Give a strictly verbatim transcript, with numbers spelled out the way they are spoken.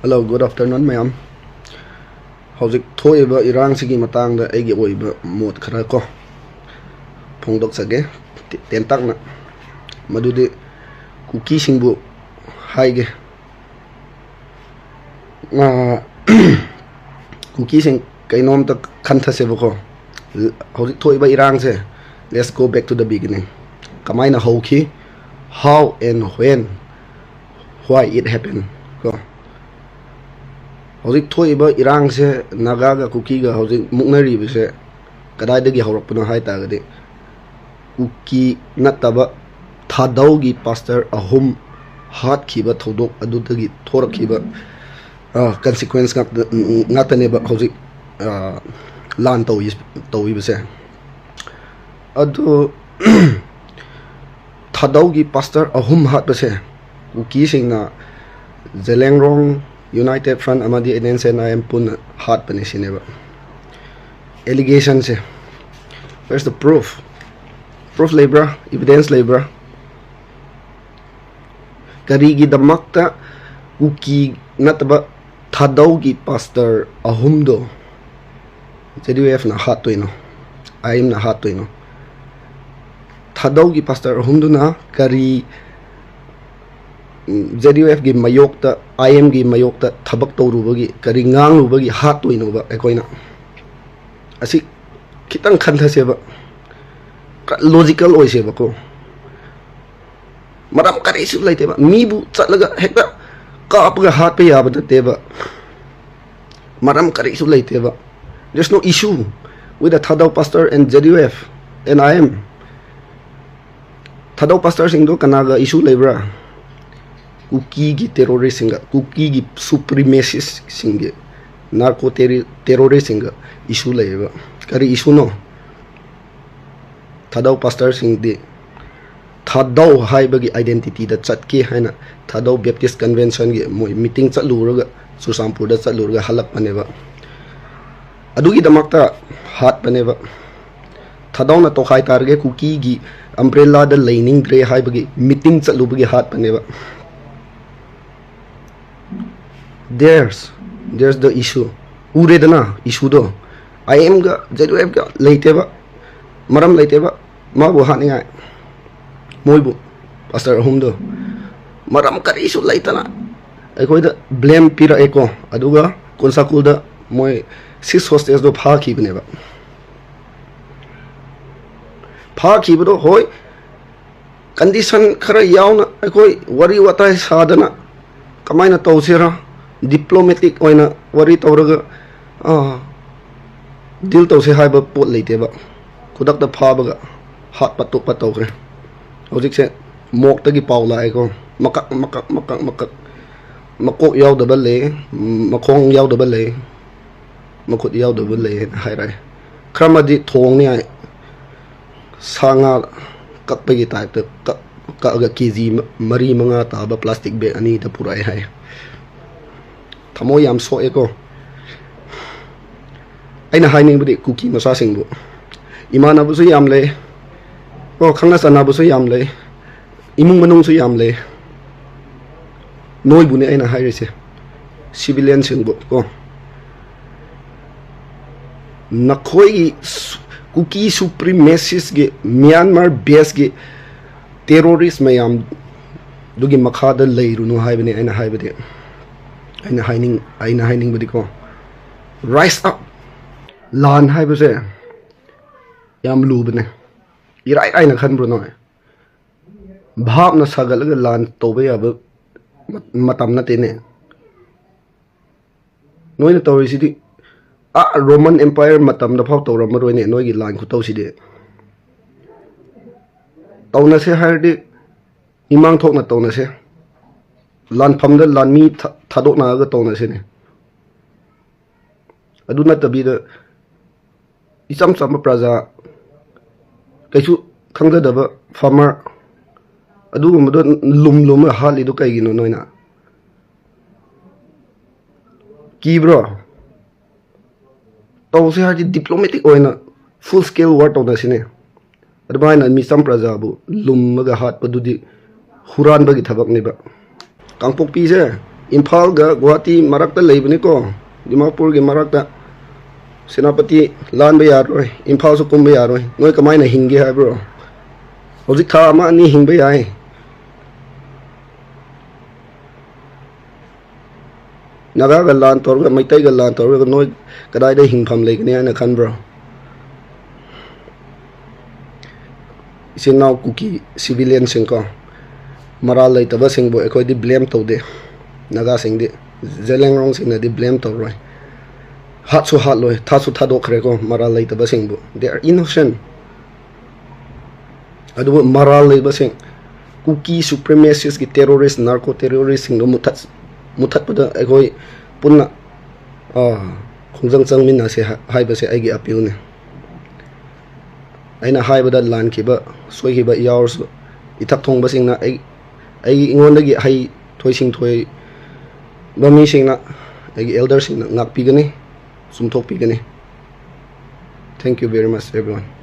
Hello, good afternoon, ꯃꯌꯥꯝ꯫ ꯍꯧꯖꯤꯛ ꯊꯣꯛꯏꯕ ꯏꯔꯥꯡꯁꯤꯒꯤ ꯃꯇꯥꯡꯗ ꯑꯩꯒꯤ ꯑꯣꯏꯕ ꯃꯣꯠ ꯈꯔ ꯀꯣ ꯐꯣꯡꯗꯣꯛꯆꯒꯦ, ꯇꯦ-, ꯇꯦꯟꯇꯛꯅ꯫ ꯃꯗꯨꯗꯤ ꯀꯨꯀꯤꯁꯤꯡꯕꯨ ꯍꯥꯏꯒꯦ꯫ ꯑꯥ, ꯀꯨꯀꯤꯁꯤꯡ, ꯀꯩꯅꯣꯝꯇ ꯈꯟꯊꯁꯦꯕꯀꯣ꯫ ꯍꯧꯖꯤꯛ ꯊꯣꯛꯏꯕ ꯏꯔꯥꯡꯁꯦ, let's go back to the beginning꯫ ꯀꯃꯥꯏꯅ ꯍꯧꯈꯤ? How and when? Why it happened? ꯀꯣ, ꯍꯧꯖꯤꯛ ꯊꯣꯛꯏꯕ ꯏꯔꯥꯡꯁꯦ, ꯅꯥꯒꯥꯒ ꯀꯨꯀꯤꯒ ꯍꯧꯖꯤꯛ ꯃꯨꯛꯅꯔꯤꯕꯁꯦ ꯀꯗꯥꯏꯗꯒꯤ ꯍꯧꯔꯛꯄꯅꯣ ꯍꯥꯏ ꯇꯥꯔꯒꯗꯤ, ꯀꯨꯀꯤ ꯅꯠꯇꯕ ꯊꯥꯗꯧꯒꯤ ꯄꯥꯁꯇꯔ ꯑꯍꯨꯝ ꯍꯥꯠꯈꯤꯕ ꯊꯧꯗꯣꯛ ꯑꯗꯨꯗꯒꯤ ꯊꯣꯔꯛꯈꯤꯕ, ꯑ, consequence ꯉꯥꯛꯇ-, ꯉꯥꯛꯇꯅꯦꯕ ꯍꯧꯖꯤꯛ, ꯑ, ꯂꯥꯟ ꯇꯧꯏ-, ꯇꯧꯏꯕꯁꯦ꯫ ꯑꯗꯨ ꯊꯥꯗꯧꯒꯤ ꯄꯥꯁꯇꯔ ꯑꯍꯨꯝ ꯍꯥꯠꯄꯁꯦ ꯀꯨꯀꯤꯁꯤꯡꯅ ꯖꯦꯂꯦꯡꯔꯣꯡ, United Front ꯑꯃꯗꯤ N N C N I M ꯄꯨꯟꯅ ꯍꯥꯠꯄꯅꯤ ꯁꯤꯅꯦꯕ ꯑꯦꯂꯤꯒꯦꯁꯟꯁꯦ꯫ Where's the proof? Proof ꯂꯩꯕ꯭ꯔꯥ? Evidence ꯂꯩꯕ꯭ꯔꯥ? ꯀꯔꯤꯒꯤꯗꯃꯛꯇ ꯀꯨꯀꯤ ꯅꯠꯇꯕ ꯊꯥꯗꯧꯒꯤ ꯄꯥꯁꯇꯔ ꯑꯍꯨꯝꯗꯣ ꯖꯦ ꯗꯤ ꯌꯨ ꯑꯦꯐꯅ ꯍꯥꯠꯇꯣꯏꯅꯣ, ꯑꯥꯏ ꯑꯦꯝꯅ ꯍꯥꯠꯇꯣꯏꯅꯣ? ꯊꯥꯗꯧꯒꯤ ꯄꯥꯁꯇꯔ ꯑꯍꯨꯝꯗꯨꯅ ꯀꯔꯤ, ꯎꯝ, ꯖꯦ ꯗꯤ ꯌꯨ ꯑꯦꯐꯀꯤ ꯃꯥꯌꯣꯛꯇ, ꯑꯥꯏ ꯑꯦꯝꯒꯤ ꯃꯥꯌꯣꯛꯇ ꯊꯕꯛ ꯇꯧꯔꯨꯕꯒꯤ, ꯀꯔꯤ ꯉꯥꯡꯂꯨꯕꯒꯤ ꯍꯥꯠꯇꯣꯏꯅꯣꯕ ꯑꯩꯈꯣꯏꯅ? ꯑꯁꯤ ꯈꯤꯇꯪ ꯈꯟꯊꯁꯦꯕ, ꯈꯔ ꯂꯣꯖꯤꯀꯦꯜ ꯑꯣꯏꯁꯦꯕꯀꯣ꯫ ꯃꯔꯝ ꯀꯔꯤꯁꯨ ꯂꯩꯇꯦꯕ꯫ ꯃꯤꯕꯨ ꯆꯠꯂꯒ ꯍꯦꯛꯇ ꯀꯥꯞꯄꯒ ꯍꯥꯠꯄ ꯌꯥꯕ ꯅꯠꯇꯦꯕ꯫ ꯃꯔꯝ ꯀꯔꯤꯁꯨ ꯂꯩꯇꯦꯕ꯫ There's no issue with the Thadou pastor and Z U F and I M. ꯊꯥꯗꯧ ꯄꯥꯁꯇꯔꯁꯤꯡꯗꯣ ꯀꯅꯥꯒ ꯏꯁꯨ ꯂꯩꯕ꯭ꯔꯥ? ꯀꯨꯀꯤꯒꯤ ꯇꯦꯔꯣꯔꯤꯁꯁꯤꯡꯒ, ꯀꯨꯀꯤꯒꯤ ꯁꯨꯄ꯭ꯔꯤꯃꯦꯁꯤꯁꯁꯤꯡꯒꯤ, ꯅꯥꯔꯀꯣ ꯇꯦꯔꯤ-, ꯇꯦꯔꯣꯔꯤꯁꯁꯤꯡꯒ ꯏꯁꯨ ꯂꯩꯌꯦꯕ꯫ ꯀꯔꯤ ꯏꯁꯨꯅꯣ? ꯊꯥꯗꯧ ꯄꯥꯁꯇꯔꯁꯤꯡꯗꯤ ꯊꯥꯗꯧ ꯍꯥꯏꯕꯒꯤ ꯑꯥꯏꯗꯦꯟꯇꯤꯇꯤꯗ ꯆꯠꯀꯦ ꯍꯥꯏꯅ ꯊꯥꯗꯧ ꯕꯦꯞꯇꯤꯁ ꯀꯟꯚꯦꯟꯁꯟꯒꯤ ꯃꯣꯏ ꯃꯤꯇꯤꯡ ꯆꯠꯂꯨꯔꯒ, ꯆꯨꯔꯆꯥꯟꯄꯨꯔꯗ ꯆꯠꯂꯨꯔꯒ ꯍꯜꯂꯛꯄꯅꯦꯕ꯫ ꯑꯗꯨꯒꯤꯗꯃꯛꯇ ꯍꯥꯠꯄꯅꯦꯕ꯫ ꯊꯥꯗꯧꯅ ꯇꯣꯈꯥꯏ ꯇꯥꯔꯒꯦ, ꯀꯨꯀꯤꯒꯤ ꯑꯝꯕ꯭ꯔꯦꯂꯥꯗ ꯂꯩꯅꯤꯡꯗ꯭ꯔꯦ ꯍꯥꯏꯕꯒꯤ ꯃꯤꯇꯤꯡ ꯆꯠꯂꯨꯕꯒꯤ ꯍꯥꯠꯄꯅꯦꯕ꯫ There's there's the issue. ꯎꯔꯦꯗꯅ ꯏꯁꯨꯗꯣ꯫ ꯑꯥꯏ ꯑꯦꯝꯒ ꯖꯦꯗ ꯑꯦꯐꯀ ꯂꯩꯇꯦꯕ, ꯃꯔꯝ ꯂꯩꯇꯦꯕ ꯃꯥꯕꯨ ꯍꯥꯠꯅꯤꯡꯉꯥꯏ꯫ ꯃꯣꯏꯕꯨ, ꯄꯥꯁꯇꯔ ꯑꯍꯨꯝꯗꯣ ꯃꯔꯝ ꯀꯔꯤꯁꯨ ꯂꯩꯇꯅ ꯑꯩꯈꯣꯏꯗ ꯕ꯭ꯂꯦꯝ ꯄꯤꯔꯛꯑꯦꯀꯣ꯫ ꯑꯗꯨꯒ ꯀꯣꯟꯁꯥꯀꯨꯜꯗ ꯃꯣꯏ ꯁꯤꯛꯁ ꯍꯣꯁꯇꯦꯖꯇꯣ ꯐꯥꯈꯤꯕꯅꯦꯕ꯫ ꯐꯥꯈꯤꯕꯗꯣ, ꯍꯣꯏ, ꯀꯟꯗꯤꯁꯟ ꯈꯔ ꯌꯥꯎꯅ ꯑꯩꯈꯣꯏ ꯋꯥꯔꯤ ꯋꯥꯇꯥꯏ ꯁꯥꯗꯅ ꯀꯃꯥꯏꯅ ꯇꯧꯁꯤꯔꯥ, ꯗꯤꯄ꯭ꯂꯣꯃꯦꯇꯤꯛ ꯑꯣꯏꯅ ꯋꯥꯔꯤ ꯇꯧꯔꯒ ꯗꯤꯜ ꯇꯧꯁꯦ ꯍꯥꯏꯕ ꯄꯣꯠ ꯂꯩꯇꯦꯕ꯫ ꯈꯨꯗꯛꯇ ꯐꯥꯕꯒ ꯍꯥꯠꯄ ꯇꯣꯛꯄ ꯇꯧꯈ꯭ꯔꯦ꯫ ꯍꯧꯖꯤꯛꯁꯦ ꯃꯣꯛꯇꯒꯤ ꯄꯥꯎ ꯂꯥꯛꯑꯦꯀꯣ꯫ ꯃꯀꯛ ꯃꯀꯛ ꯃꯀꯛ ꯃꯀꯛ, ꯃꯀꯣꯛ ꯌꯥꯎꯗꯕ ꯂꯩ, ꯃꯈꯣꯡ ꯌꯥꯎꯗꯕ ꯂꯩ, ꯃꯈꯨꯠ ꯌꯥꯎꯗꯕ ꯂꯩ ꯍꯥꯏꯅ ꯍꯥꯏꯔꯛꯑꯦ꯫ ꯈꯔ ꯑꯃꯗꯤ ꯊꯣꯡꯅꯤ ꯍꯥꯏ꯫ ꯁꯥ ꯉꯥ ꯀꯛꯄꯒꯤ ꯇꯥꯏꯞꯇ ꯀꯛ-, ꯀꯛꯑꯒ ꯀꯦ ꯖꯤ ꯃ-, ꯃꯔꯤ ꯃꯉꯥ ꯇꯥꯕ ꯄ꯭ꯂꯥꯁꯇꯤꯛ ꯕꯦꯒ ꯑꯅꯤꯗ ꯄꯨꯔꯛꯑꯦ ꯍꯥꯏ꯫ ꯊꯃꯣꯏ ꯌꯥꯝ ꯁꯣꯛꯑꯦꯀꯣ꯫ ꯑꯩꯅ ꯍꯥꯏꯅꯤꯡꯕꯗꯤ ꯀꯨꯀꯤ ꯃꯆꯥꯁꯤꯡꯕꯨ, ꯏꯃꯥꯟꯅꯕꯁꯨ ꯌꯥꯝ ꯂꯩ ꯀꯣ, ꯈꯪꯅ ꯆꯥꯟꯅꯕꯁꯨ ꯌꯥꯝ ꯂꯩ, ꯏꯃꯨꯡ ꯃꯅꯨꯡꯁꯨ ꯌꯥꯝ ꯂꯩ꯫ ꯅꯣꯏꯕꯨꯅꯦ ꯑꯩꯅ ꯍꯥꯏꯔꯤꯁꯦ, ꯁꯤꯚꯤꯂꯤꯌꯟꯁꯤꯡꯕꯨ ꯀꯣ꯫ ꯅꯈꯣꯏꯒꯤ ꯁꯨ-, ꯀꯨꯀꯤ ꯁꯨꯄ꯭ꯔꯤꯃꯦꯁꯤꯁꯀꯤ, ꯃ꯭ꯌꯥꯟꯃꯥꯔ ꯕꯦꯁꯀꯤ ꯇꯦꯔꯣꯔꯤꯁ ꯃꯌꯥꯝꯗꯨꯒꯤ ꯃꯈꯥꯗ ꯂꯩꯔꯨꯅꯨ ꯍꯥꯏꯕꯅꯤ ꯑꯩꯅ ꯍꯥꯏꯕꯗꯤ꯫ ꯑꯩꯅ ꯍꯥꯏꯅꯤꯡ-, ꯑꯩꯅ ꯍꯥꯏꯅꯤꯡꯕꯗꯤꯀꯣ, rise up꯫ ꯂꯥꯟ ꯍꯥꯏꯕꯁꯦ ꯌꯥꯝ ꯂꯨꯕꯅꯦ꯫ ꯏꯔꯥꯏ ꯂꯥꯏꯅ ꯈꯟꯕ꯭ꯔꯣ ꯅꯣꯏ? ꯚꯥꯞꯅ ꯁꯥꯒꯠꯂꯒ ꯂꯥꯟ ꯇꯧꯕ ꯌꯥꯕ ꯃ-, ꯃꯇꯝ ꯅꯠꯇꯦꯅꯦ꯫ ꯅꯣꯏꯅ ꯇꯧꯔꯤꯁꯤꯗꯤ ꯑꯥ ꯔꯣꯃꯟ ꯑꯦꯝꯄꯥꯌꯔ ꯃꯇꯝꯗ ꯐꯥꯎ ꯇꯧꯔꯝꯃꯔꯣꯏꯅꯦ, ꯅꯣꯏꯒꯤ ꯂꯥꯟ ꯈꯨꯇꯧꯁꯤꯗꯤ꯫ ꯇꯧꯅꯁꯦ ꯍꯥꯏꯔꯗꯤ ꯏꯃꯥꯡ ꯊꯣꯛꯅ ꯇꯧꯅꯁꯦ꯫ ꯂꯥꯟꯐꯝꯗ ꯂꯥꯟꯃꯤ ꯊ-, ꯊꯥꯗꯣꯛꯅꯔꯒ ꯇꯧꯅꯁꯤꯅꯦ꯫ ꯑꯗꯨ ꯅꯠꯇꯕꯤꯗ ꯏꯆꯝ ꯆꯝꯕ ꯄ꯭ꯔꯖꯥ, ꯀꯩꯁꯨ ꯈꯪꯖꯗꯕ ꯐꯥꯔꯃꯔ, ꯑꯗꯨꯒꯨꯝꯕꯗꯣ ꯂꯨꯝ ꯂꯨꯝꯃꯒ ꯍꯥꯠꯂꯤꯗꯣ ꯀꯩꯒꯤꯅꯣ ꯅꯣꯏꯅ? ꯀꯤꯕ꯭ꯔꯣ? ꯇꯧꯁꯦ ꯍꯥꯏꯔꯗꯤ ꯗꯤꯄ꯭ꯂꯣꯃꯦꯇꯤꯛ ꯑꯣꯏꯅ ꯐꯨꯜ ꯁ꯭ꯀꯦꯜ ꯋꯥꯔ ꯇꯧꯅꯁꯤꯅꯦ꯫ ꯑꯗꯨꯃꯥꯏꯅ ꯃꯤꯆꯝ ꯄ꯭ꯔꯖꯥꯕꯨ ꯂꯨꯝꯃꯒ ꯍꯥꯠꯄꯗꯨꯗꯤ ꯍꯨꯔꯥꯟꯕꯒꯤ ꯊꯕꯛꯅꯦꯕ꯫ ꯀꯥꯡꯄꯣꯛꯄꯤꯁꯦ ꯏꯝꯐꯥꯜꯒ ꯒꯨꯍꯥꯇꯤ ꯃꯔꯛꯇ ꯂꯩꯕꯅꯤꯀꯣ, ꯗꯤꯃꯥꯄꯨꯔꯒꯤ ꯃꯔꯛꯇ꯫ ꯁꯦꯅꯥꯄꯇꯤ ꯂꯥꯟꯕ ꯌꯥꯔꯣꯏ, ꯏꯝꯐꯥꯜꯁꯨ ꯀꯨꯝꯕ ꯌꯥꯔꯣꯏ꯫ ꯅꯣꯏ ꯀꯃꯥꯏꯅ ꯍꯤꯡꯒꯦ ꯍꯥꯏꯕ꯭ꯔꯣ? ꯍꯧꯖꯤꯛ ꯊꯥ ꯑꯃ ꯑꯅꯤ ꯍꯤꯡꯕ ꯌꯥꯏ꯫ ꯅꯥꯒꯥꯒ ꯂꯥꯟ ꯇꯧꯔꯒ, ꯃꯩꯇꯩꯒ ꯂꯥꯟ ꯇꯧꯔꯒ ꯅꯣꯏ ꯀꯗꯥꯏꯗ ꯍꯤꯡꯐꯝ ꯂꯩꯒꯅꯤ ꯍꯥꯏꯅ ꯈꯟꯕ꯭ꯔꯣ? ꯏꯆꯤꯟ ꯏꯅꯥꯎ ꯀꯨꯀꯤ ꯁꯤꯚꯤꯂꯤꯌꯟꯁꯤꯡꯀꯣ, ꯃꯔꯥꯜ ꯂꯩꯇꯕꯁꯤꯡꯕꯨ ꯑꯩꯈꯣꯏꯗꯤ ꯕ꯭ꯂꯦꯝ ꯇꯧꯗꯦ꯫ ꯅꯥꯒꯥꯁꯤꯡꯗꯤ, ꯖꯦꯂꯦꯡꯔꯣꯡꯁꯤꯡꯅꯗꯤ ꯕ꯭ꯂꯦꯝ ꯇꯧꯔꯣꯏ꯫ ꯍꯥꯠꯁꯨ ꯍꯥꯠꯂꯣꯏ, ꯊꯥꯁꯨ ꯊꯥꯗꯣꯛꯈ꯭ꯔꯦꯀꯣ ꯃꯔꯥꯜ ꯂꯩꯇꯕꯁꯤꯡꯕꯨ꯫ They are innocent꯫ ꯑꯗꯨꯕꯨ ꯃꯔꯥꯜ ꯂꯩꯕꯁꯤꯡ, ꯀꯨꯀꯤ ꯁꯨꯄ꯭ꯔꯤꯃꯦꯁꯤꯁꯀꯤ ꯇꯦꯔꯣꯔꯤꯁ, ꯅꯥꯔꯀꯣ ꯇꯦꯔꯣꯔꯤꯁꯁꯤꯡꯗꯣ ꯃꯨꯊꯠ-, ꯃꯨꯊꯠꯄꯗ ꯑꯩꯈꯣꯏ ꯄꯨꯟꯅ, ꯑꯥ, ꯈꯣꯡꯖꯪ ꯆꯪꯃꯤꯟꯅꯁꯦ ꯍꯥ-, ꯍꯥꯏꯕꯁꯦ ꯑꯩꯒꯤ ꯑꯄꯤꯜꯅꯤ꯫ ꯑꯩꯅ ꯍꯥꯏꯕꯗ ꯂꯥꯟꯈꯤꯕ, ꯁꯣꯏꯈꯤꯕ ꯌꯥꯎꯔꯁꯨ, ꯏꯊꯛ ꯊꯣꯡꯕꯁꯤꯡꯅ ꯑꯩ, ꯑꯩꯉꯣꯟꯗꯒꯤ ꯍꯩ ꯊꯣꯏ ꯁꯤꯡꯊꯣꯏꯕ ꯃꯤꯁꯤꯡꯅ, ꯑꯩꯒꯤ ꯑꯦꯜꯗꯔꯁꯤꯡꯅ ꯉꯥꯛꯄꯤꯒꯅꯤ, ꯆꯨꯝꯊꯣꯛꯄꯤꯒꯅꯤ꯫ Thank you very much, everyone.